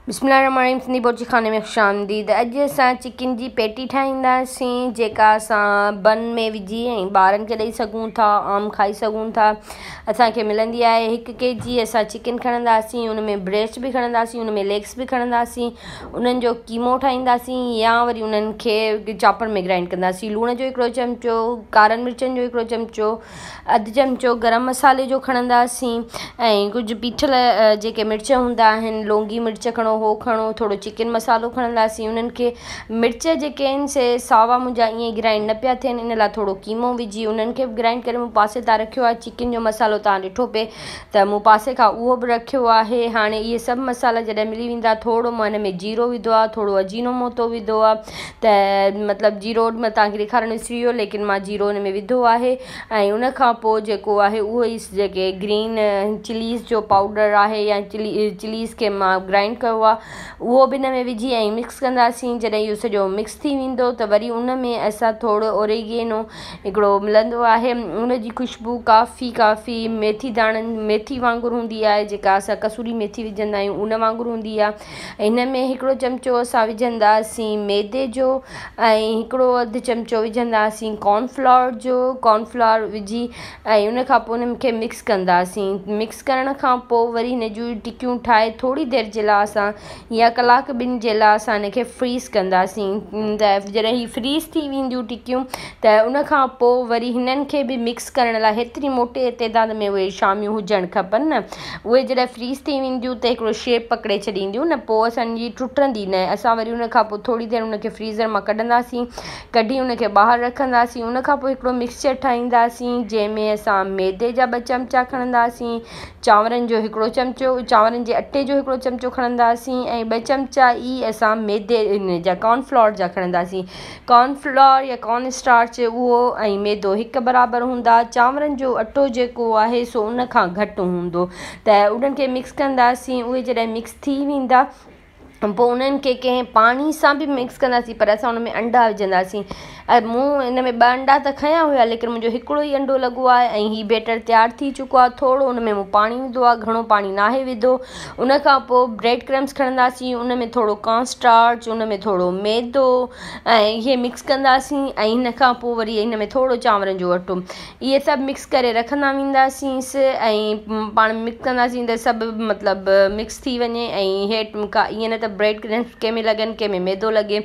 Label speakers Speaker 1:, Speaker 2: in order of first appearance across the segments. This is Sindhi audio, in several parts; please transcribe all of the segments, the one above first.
Speaker 1: بسم الله الرحمن الرحيم سنڌي بورچي خاني ۾ خوش آمديد. اڄ اسان چڪن جي پيٽي ٺاهينداسين جيڪا اسان بن ۾ وجهي ۽ ٻارن کي ڏئي سگهون ٿا، عام کائي سگهون ٿا. اسان کي ملندي آهي 1 ڪي جي اسان چڪن کڻنداسين، ان ۾ بريسٽ به کڻنداسين، ان ۾ ليگس به کڻنداسين، انهن جو قيمو ٺاهينداسين يا وري انهن کي چاپر ۾ گرائنڊ ڪنداسين. لوڻ جو 1 چمچو، ڪارن مرچن جو 1 چمچو، اڌ چمچو گرم مصالحي جو کڻنداسين ۽ ڪجهه پيٺل جيڪي مرچ هوندا آهن، لونگي مرچ کڻو، هو کڻو، ٿورو چڪن مصالحو کڻنداسين. انهن کي مرچ جيڪي آهن سي ساوا منهنجا ائين گرائنڊ نه پيا ٿين، ان لاء ٿورو قيمو وجهي انهن کي به گرائنڊ ڪري مون پاسي تان رکيو آهي. چڪن جو مصالحو توهان ڏٺو پئي ته مون پاسي کان اهو به رکيو آهي. هاڻي اهي سڀ مصالحا جڏهن ملي ويندا، ٿورو مان هن ۾ جيرو وڌو آهي، ٿورو اجينو موتو وڌو آهي، ته مطلب جيرو مان توهان کي ڏيکارڻ وسري ويو، ليڪن مان جيرو هن ۾ وڌو آهي. ۽ ان کان پوء جيڪو آهي اهو ئي جيڪي گرين چليز جو پائوڊر آهي يا چليز کي مان گرائنڊ ڪيو آهي، اهو به هن ۾ وجهي ۽ مڪس ڪنداسين. جڏهن اهو سڄو مڪس ٿي ويندو ته وري ان ۾ اسان ٿورو اوريگينو هڪڙو ملندو آهي، ان جي خوشبو ڪافي ڪافي ميٿي داڻن ميٿي وانگر هوندي آهي، جيڪا اسان قصوري ميٿي وجهندا آهيون ان وانگر هوندي آهي. هن ۾ 1 چمچو اسان وجهنداسين ميدي جو ۽ هڪڙو اڌ چمچو وجهنداسين ڪارن فلور جو. ڪارن فلور وجهي ۽ ان کان پوء ان کي مڪس ڪنداسين. مڪس ڪرڻ کان پوء وري هن جون ٽڪيون ٺاهي ٿوري دير جي لاء اسان يا ڪلاڪ ٻن جي لاء اسان هن کي فريز ڪنداسين. ته جڏهن هي فريز ٿي وينديون ٽڪيون ته ان کان پوء وري هنن کي به مڪس ڪرڻ لاء هيتري موٽي تعداد ۾ اهي شاميون هجڻ کپن نه. اهي جڏهن فريز ٿي وينديون ته هڪڙو شيپ پڪڙي ڇڏينديون نه، پوء اسان جي ٽٽندي نه. اسان وري ان کان پوء ٿوري دير ان کي فريزر مان ڪڍنداسين، ڪڍي ان کي ٻاهر رکنداسين. ان کان پوء هڪڙو مڪسچر ٺاهينداسين جنهن ۾ اسان ميدي جا 2 چمچا کڻنداسين، چانورن جو 1 چمچو، چانورن جي اٽي جو 1 چمچو کڻنداسين ۽ 2 چمچا ئي اسان ميدي ان جا ڪارن فلور جا کڻنداسين. ڪارن فلور يا ڪارن اسٽارچ اهو ۽ ميدو هڪ برابر هوندا. چانورن جو اٽو جيڪو آهي سو ان کان گهٽ هوندو. ته انهن کي مڪس ڪنداسين. اهي جڏهن مڪس ٿي ويندا پوء انهن کي ڪنهن پاڻي سان به مڪس ڪنداسين، پر اسان ان ۾ انڊا وجهنداسين. ۽ مون ان ۾ 2 انڊا ته کنيا هيا، ليڪن منهنجو هڪڙو ئي انڊو لڳو آهي ۽ هي بيٽر تيار ٿي چڪو آهي. ٿورو ان ۾ مون پاڻي وڌو آهي، گهڻو پاڻي ناهي وڌو. ان کان پوء بريڊ ڪرمس کڻنداسين، ان ۾ ٿورو ڪارن اسٽارچ، ان ۾ ٿورو ميدو ۽ اهي مڪس ڪنداسين ۽ ان کان پوء وري ان ۾ ٿورو چانورن جو اٽو، اهي سڀ مڪس ڪري رکندا وينداسينس ۽ پاڻ مڪس ڪنداسين ته سڀ مطلب مڪس ٿي وڃي ۽ هيٺ ائين نه ته بريڊ ڪرمس ڪنهن ۾ لڳن ڪنهن ۾ ميدو لڳي.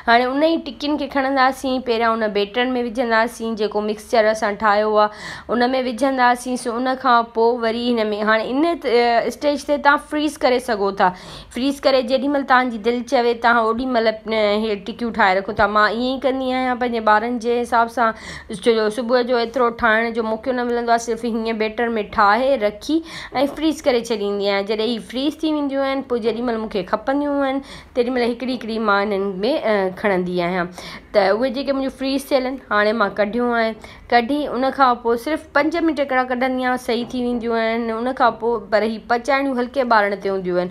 Speaker 1: هاڻي ان ئي ٽڪين کي کڻنداسين، پهريان ان بيٽر ۾ وجهنداسين جيڪو مڪسچر اسان ٺاهيو آهي ان ۾ وجهنداسين. ان کان پوء وري هن ۾ هاڻي ان اسٽيج تي توهان فريز ڪري سگهو ٿا. فريز ڪري جيڏي مهل توهان جي دل چوي توهان اوڏي مهل هي ٽڪيون ٺاهي رکو ٿا. مان ائين ئي ڪندي آهيان پنهنجي ٻارن جي حساب سان، ڇو جو صبح جو ايترو ٺاهڻ جو موقعو نه ملندو آهي. صرف هيئن بيٽر ۾ ٺاهي رکي ۽ فريز ڪري ڇڏيندي آهيان. جڏهن هي فريز ٿي وينديون آهن پوء جيڏي مهل مون کي کپنديون آهن تيڏي مهل هڪڙي هڪڙي مان انهن ۾ کڻندي آهيان. ته اهي جيڪي منهنجون فريز ٿيل آهن هاڻي مان ڪڍيون آهن، ڪڍي ان کان پوء صرف 5 منٽ هڪڙا ڪڍندي آهيان، صحيح ٿي وينديون آهن. ان کان پوء پر هي پچائڻيون هلڪي ٻارڻ تي هونديون آهن.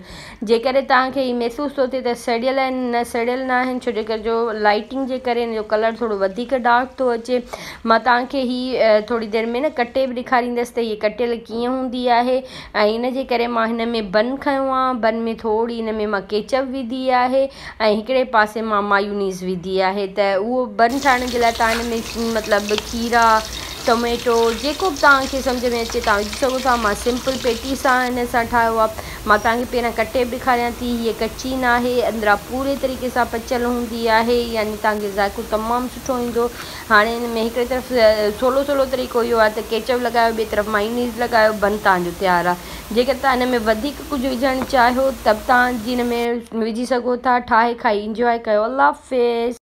Speaker 1: جيڪڏهن توهان کي هي محسوس ٿو ٿئي ته سڙيل آهن، نه سڙيل نه آهن، ڇو جي ڪري جو لائٽنگ جي ڪري هن جو ڪلر ٿورو وڌيڪ ڊارڪ ٿو اچي. مان توهان کي هي ٿوري دير ۾ نه ڪٽي به ڏيکاريندس ته هيء ڪٽيل ڪيئن هوندي آهي. ۽ ان جي ڪري مان هن ۾ بن کنيو آهي، بن ۾ ٿوري هن ۾ مان ڪيچپ وڌي آهي ۽ هڪڙي پاسي مان مايونيز وڌي آهي. ته اهو بن ٺاهڻ جي لاء توهان هن ۾ مطلب کيرا، ٽميٽو جيڪو به توهان کي سمجهه ۾ اچي توهان وجهي سگهو ٿا. مان سمپل پيٽي سان هن سان ٺاهيو آهي. مان توهان کي پهريان ڪٽي به ڏيکاريان ٿي. هيء ڪچي نه آهي، اندران پوري طريقي سان پچيل هوندي آهي، يعني توهان کي ذائقو تمام سٺو ايندو. هاڻي هن ۾ هڪڙي طرف سولو سولو طريقو اهو آهي ته ڪيچپ لڳايو، ٻئي طرف مايونيز لڳايو، بن توهان جو تيار آهي. جيڪڏهن توهان هن ۾ وڌيڪ ڪجهه وجهڻ چاهيو ته به توهان جي هن ۾ وجهي سگهو ٿا. ٺاهي کائي انجواء ڪيو. الله حافظ.